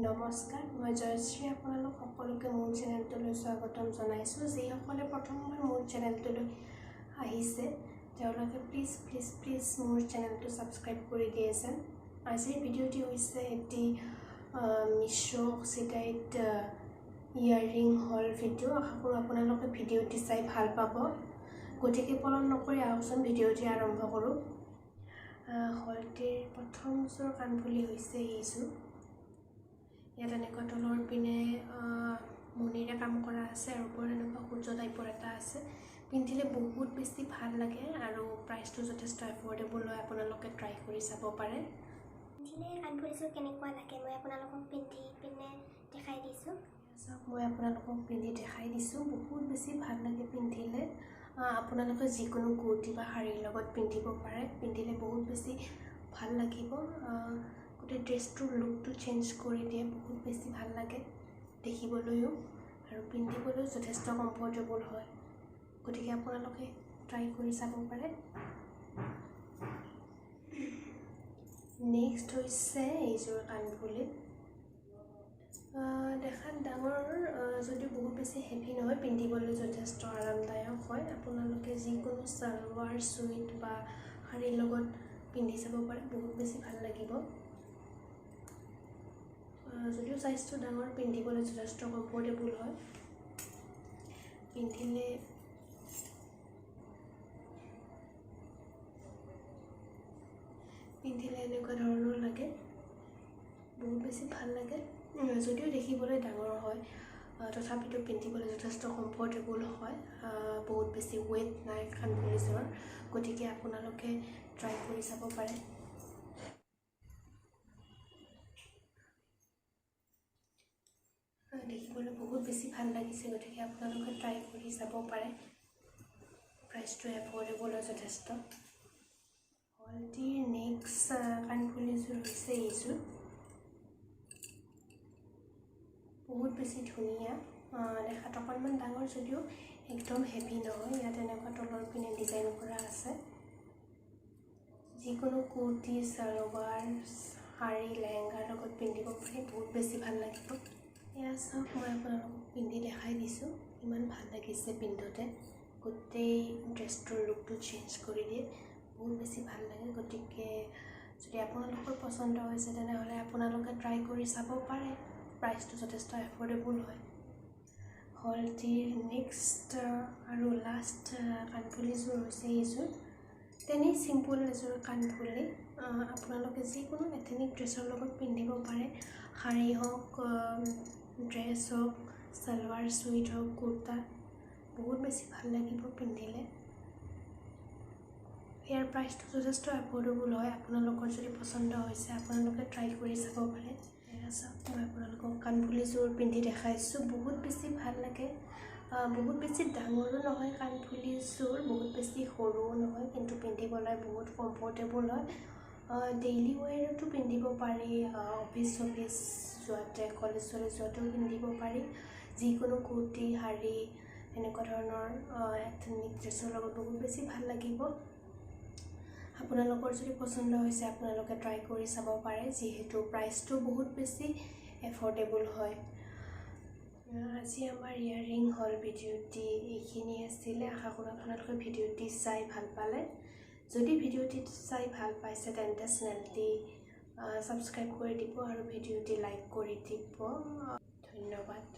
নমস্কাৰ, মই জয়শ্ৰী আপোনালোক সকলোকে মোৰ চেনেলটোলৈ স্বাগতম জনাইছোঁ। যিসকলে প্ৰথমবাৰ মোৰ চেনেলটোলৈ আহিছে তেওঁলোকে প্লিজ প্লিজ প্লিজ মোৰ চেনেলটো ছাবস্ক্ৰাইব কৰি দিয়ে যেন। আজিৰ ভিডিঅ'টি হৈছে এটি মিছ' অক্সিডাইড ইয়াৰৰিং হল ভিডিঅ'। আশা কৰোঁ আপোনালোকে ভিডিঅ'টি চাই ভাল পাব। গতিকে পলম নকৰি আহকচোন ভিডিঅ'টি আৰম্ভ কৰোঁ। হলটিৰ প্ৰথমযোৰ কাণফুলি হৈছে এইযোৰ। ইয়াত এনেকুৱা তলৰ পিনে মণিৰে কাম কৰা আছে আৰু ওপৰত এনেকুৱা সূৰ্য টাইপৰ এটা আছে। পিন্ধিলে বহুত বেছি ভাল লাগে আৰু প্ৰাইচটো যথেষ্ট এফৰ্ডেবল হয়, আপোনালোকে ট্ৰাই কৰি চাব পাৰে। পিন্ধিলে কাণফুলিযোৰ কেনেকুৱা লাগে মই আপোনালোকক পিন্ধি পিনে দেখাই দিছোঁ। চাওক, মই আপোনালোকক পিন্ধি দেখাই দিছোঁ। বহুত বেছি ভাল লাগে পিন্ধিলে। আপোনালোকে যিকোনো কুৰ্তি বা শাৰীৰ লগত পিন্ধিব পাৰে। পিন্ধিলে বহুত বেছি ভাল লাগিব। গোটেই ড্ৰেছটোৰ লুকটো চেঞ্জ কৰি দিয়ে। বহুত বেছি ভাল লাগে দেখিবলৈও আৰু পিন্ধিবলৈও যথেষ্ট কমফৰ্টেবল হয়। গতিকে আপোনালোকে ট্ৰাই কৰি চাব পাৰে। নেক্সট হৈছে এইযোৰ কাণফুলি। দেখাত ডাঙৰ যদিও বহুত বেছি হেভি নহয়, পিন্ধিবলৈ যথেষ্ট আৰামদায়ক হয়। আপোনালোকে যিকোনো চালৱাৰ চুইট বা শাৰীৰ লগত পিন্ধি চাব পাৰে, বহুত বেছি ভাল লাগিব। যদিও চাইজটো ডাঙৰ, পিন্ধিবলৈ যথেষ্ট কমফৰ্টেবল হয়। পিন্ধিলে পিন্ধিলে এনেকুৱা ধৰণৰ লাগে, বহুত বেছি ভাল লাগে। যদিও দেখিবলৈ ডাঙৰ হয় তথাপিতো পিন্ধিবলৈ যথেষ্ট কমফৰ্টেবল হয়। বহুত বেছি ৱেইট নাই কাণফুলিযোৰৰ, গতিকে আপোনালোকে ট্ৰাই কৰি চাব পাৰে। দেখিবলৈ বহুত বেছি ভাল লাগিছে, গতিকে আপোনালোকে ট্ৰাই কৰি চাব পাৰে। প্ৰাইচটো এফৰ্ডেবল হয় যথেষ্ট। হলটিৰ নেক্সট কাণফুলিযোৰ হৈছে এইযোৰ। বহুত বেছি ধুনীয়া, দেখাত অকণমান ডাঙৰ যদিও একদম হেভি নহয়। ইয়াত এনেকুৱা তলৰ পিনে ডিজাইন কৰা আছে। যিকোনো কুৰ্তি, চালৱাৰ, শাৰী, লেহেংগাৰ লগত পিন্ধিব পাৰি, বহুত বেছি ভাল লাগিব। এয়া চাওক, মই আপোনালোকক পিন্ধি দেখাই দিছোঁ। ইমান ভাল লাগিছে পিন্ধোতে, গোটেই ড্ৰেছটোৰ লুকটো চেঞ্জ কৰি দিয়ে, বহুত বেছি ভাল লাগে। গতিকে যদি আপোনালোকৰ পচন্দ হৈছে তেনেহ'লে আপোনালোকে ট্ৰাই কৰি চাব পাৰে। প্ৰাইচটো যথেষ্ট এফৰ্ডেবল হয়। হলটিৰ নেক্সট আৰু লাষ্ট কাণফুলিযোৰ হৈছে এইযোৰ। তেনেই চিম্পুল এযোৰ কাণফুলি। আপোনালোকে যিকোনো এথনিক ড্ৰেছৰ লগত পিন্ধিব পাৰে। শাৰী হওক, ড্ৰেছ হওক, চালৱাৰ চুইট হওক, কুৰ্তা, বহুত বেছি ভাল লাগিব পিন্ধিলে। ইয়াৰ প্ৰাইচটো যথেষ্ট এফৰ্ডেবল হয়। আপোনালোকৰ যদি পচন্দ হৈছে আপোনালোকে ট্ৰাই কৰি চাব পাৰে। এয়া চাওক, মই আপোনালোকক কাণফুলিযোৰ পিন্ধি দেখাইছোঁ। বহুত বেছি ভাল লাগে। বহুত বেছি ডাঙৰো নহয় কাণফুলিযোৰ, বহুত বেছি সৰুও নহয়, কিন্তু পিন্ধিবলৈ বহুত কমফৰ্টেবল হয়। ডেইলি ৱেৰতো পিন্ধিব পাৰি, অফিচ চফিচ যোৱাতে, কলেজ চলেজ যোৱাতেও পিন্ধিব পাৰি। যিকোনো কুৰ্তি, শাৰী, এনেকুৱা ধৰণৰ এথনিক ড্ৰেছৰ লগত বহুত বেছি ভাল লাগিব। আপোনালোকৰ যদি পচন্দ হৈছে আপোনালোকে ট্ৰাই কৰি চাব পাৰে, যিহেতু প্ৰাইচটো বহুত বেছি এফৰ্ডেবল হয়। আজি আমাৰ ইয়াৰৰিং হল ভিডিঅ'টি এইখিনি আছিলে। আশা কৰোঁ আপোনালোকে ভিডিঅ'টি চাই ভাল পালে। যদি ভিডিঅ'টি চাই ভাল পাইছে তেন্তে চেনেলটি ছাবস্ক্ৰাইব কৰি দিব আৰু ভিডিঅ'টি লাইক কৰি দিব। ধন্যবাদ।